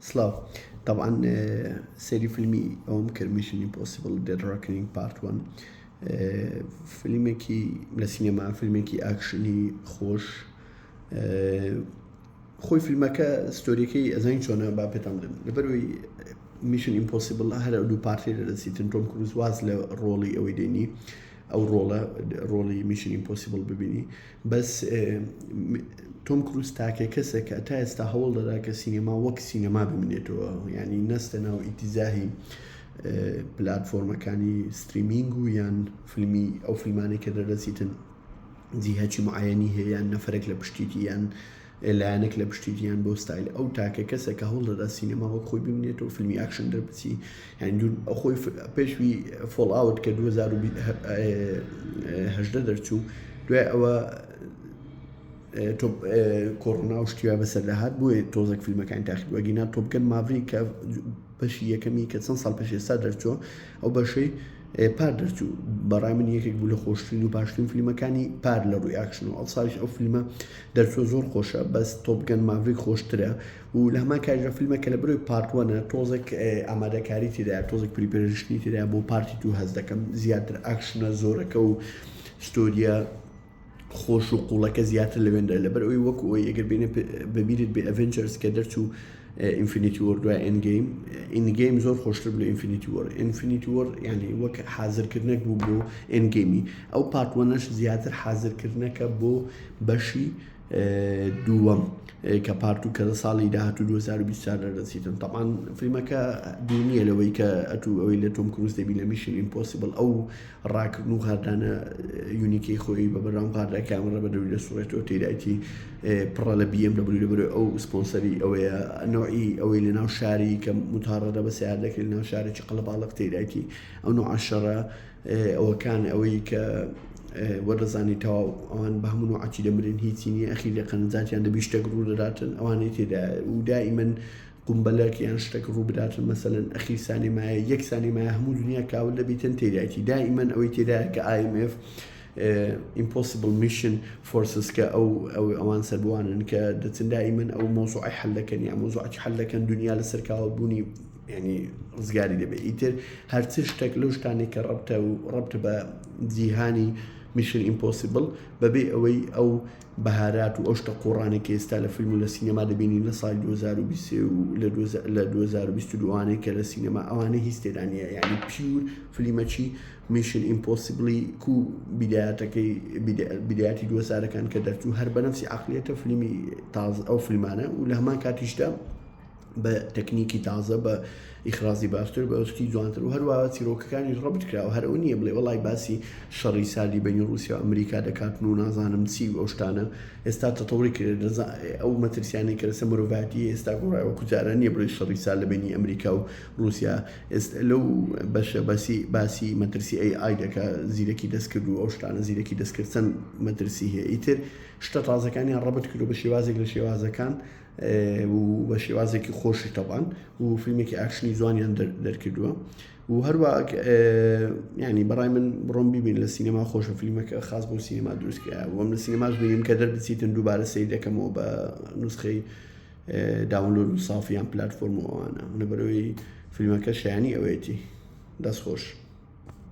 سڵاو تەبعەن سەیری فیلمی ئەوەم کرد Mission Impossible Dead Reckoning Part One فیلمێکی لە سینەما فیلمێکی ئاکشنی خۆش خۆی فیلمەکە ستۆریەکەی ئەزانی چۆنە با پێتان بڵێم لەبەرەوەی Mission Impossible هەر دوو part ی لە دەسیتن تۆم کروز واز لە ڕۆڵی ئەوەی دێنی ئەو ڕۆڵە ڕۆڵی Mission Impossible ببینی بەس تۆم کروز تاکە کەسە کە تا ئێستا هەوڵ دەدا کە سینەما وەک سینەما بمێنێتەوە یعنی نەستە ناو ئیتیزاهی پلاتفۆرمەکانی streaming و یان فیلمی ئەو فیلمانەی کە دەردەچیتن جیهەکی معەنی هەیە یان نەفرێک لە پشتیتی یان لایەنێک لە پشتیتی یان بۆ ستایل ئەو تاکە کەسە کە هەوڵ دەدا سینەما وەک خۆی بمێنێتەوە فیلمی ئاکشن دەربچی یانی دوور خۆی پێشوی Fallout کە 2018 دەرچوو دوای ئەوە تۆپ کۆرۆنا و شتیوا بەسەر دەهات بۆیە تۆزێک فیلمەکانی تاخیر وەگینا Top Gun Maverick کە بەشی یەکەمی کە چەند ساڵ پێش ئێستا دەرچووە ئەو بەشەی پار دەرچوو بەڕای من یەکێک بوو لە خۆشترین و باشترین فیلمەکانی پار لە ڕووی ئاکشن و ئەوساڵیش ئەو فیلمە دەرچووە زۆر خۆشە بەس Top Gun Maverick خۆشترە و لە هەمان کاتیشدا فیلمە کە لە برۆی part one ە تۆزێک ئامادەکاری تێدایە تۆزێک preparation ی تێدایە بۆ part ی two هەست دەکەم زیاتر ئاکشنە زۆرەکە و ستۆریە خۆش و قوڵەکە زیاتر لەوێندە لەبەر ئەوی وەکو ئەوی ئەگەر بینە بەبیرت بێ Avengers کە دەرچوو Infinity War دوای Endgame Endgame زۆر خۆشتر بوو لە Infinity War Infinity War یعنی وەک حازرکردنێک بوو بۆ Endgame ی ئەو part one ەش زیاتر حازرکردنەکە بۆ بەشی دووەم کە part two کە لە ساڵی داهاتوو 2024 دەردەچیتن تەبعەن فیلمەکە دوور نییە لەوەی کە ئەتوو ئەوەی لە تۆم کروز دەبی لە Mission Impossible ئەو ڕاکردن و غاردانە unique ەی خۆی بە بەرام غاردا کامرە بە دەوری دەسوڕێتەوە تێدایتی پڕە لە BMW لەبەر ئەو سپۆنسەری ئەوەیە نوعی ئەوەی لە ناو شاری کە متاڕەدە بە سیار دەکرێت ناو شارێکی قەڵەباڵق تێدایتی ئەو نوعە شەڕە ئەوەکان ئەوەی کە وەدەزانی تەواو ئەوان بە هەموو نوعەکی دەمرن هیچی نییە ئەخیر لە قەنەجاتیان دەبی شتێک ڕوو دەداتن ئەوانەی تێدا و دائیمەن قومبەلەک یان شتێک ڕوو بداتن مەسەلەن ئەخیر سانی مایە یەک سانی مایە هەموو دنیا کاول دەبیتن تێدایتی دائیمەن ئەوەی تێدایە کە IMF Impossible Mission Forces کە ئەو ئەو ئەوان سەربوانن کە دەچن دائیمەن ئەو مۆزوعی حل دەکەن یا مۆزوعی حل دەکەن دنیا لەسەر کاول بوونی یعنی ڕزگاری دەبێت ئیتر هەرچ شتێک لەو شتانێک کە ڕەبتە و ڕەبتە بە جیهانی Mission Impossible بەبێ ئەوەی ئەو بەهارات و ئەو شتە قۆڕانێک کە ئێستا لە فیلم و لە سینەما دەبینین لە ساڵی 2023 و لە 2022 کە لە سینەما ئەوانە هیچ تێدا نییە یعنی pure فیلمەکی Mission Impossible ی کو بیدایەتەکەی بیدایەتی دووەزارەکان کە دەرچوو هەر بە نەفسی عقلیەتە فیلمی تازە ئەو فیلمانە و لە هەمان کاتیشدا بە تەکنیکی تازە بە ئیخرازی باشتر بە شتی جوانتر و هەروە چیرۆکەکانی ڕەبت کراوە هەر ئەو نییە بڵێ وەڵای باسی شەڕی ساردی بینی ڕوسیا و ئەمریکا دەکاتن و نازانم چی و ئەو شتانە ئێستا تەتەوری کرد ئەو مەترسیانەی کە لەسەر مرۆڤایەتی ئێستا گۆڕایەوە وەکو جاران نییە بڵێ شەڕی سارد لە بینی ئەمریکا و ڕوسیا ئێستا لەو بەشە باسی باسی مەترسی AI دەکا زیرەکی دەستکرد و ئەو شتانە زیرەکی دەستکرد چەند مەترسی هەیە ئیتر شتە تازەکانیان ڕەبت کردو بە شێوازێک لە شێوازەکان و بە شێوازێکی خۆشی تەبان و فیلمێکی ئاکشنی جوانیان دەرکردووە و هەروە ینی بەڕای من بڕۆم ببین لە سینەما خۆشە فیلمەکە خاص بۆ سینەما دروستکە وەم لە سینەماش بینیم کە دەربچیتن دووبارە سەیر دەکەمەوە بە نوسخەی download و سافیان پلتفۆرم و ئەوانە لەبەرەوەی فیلمەکە شایانی ئەوەیەتی دەست خۆش.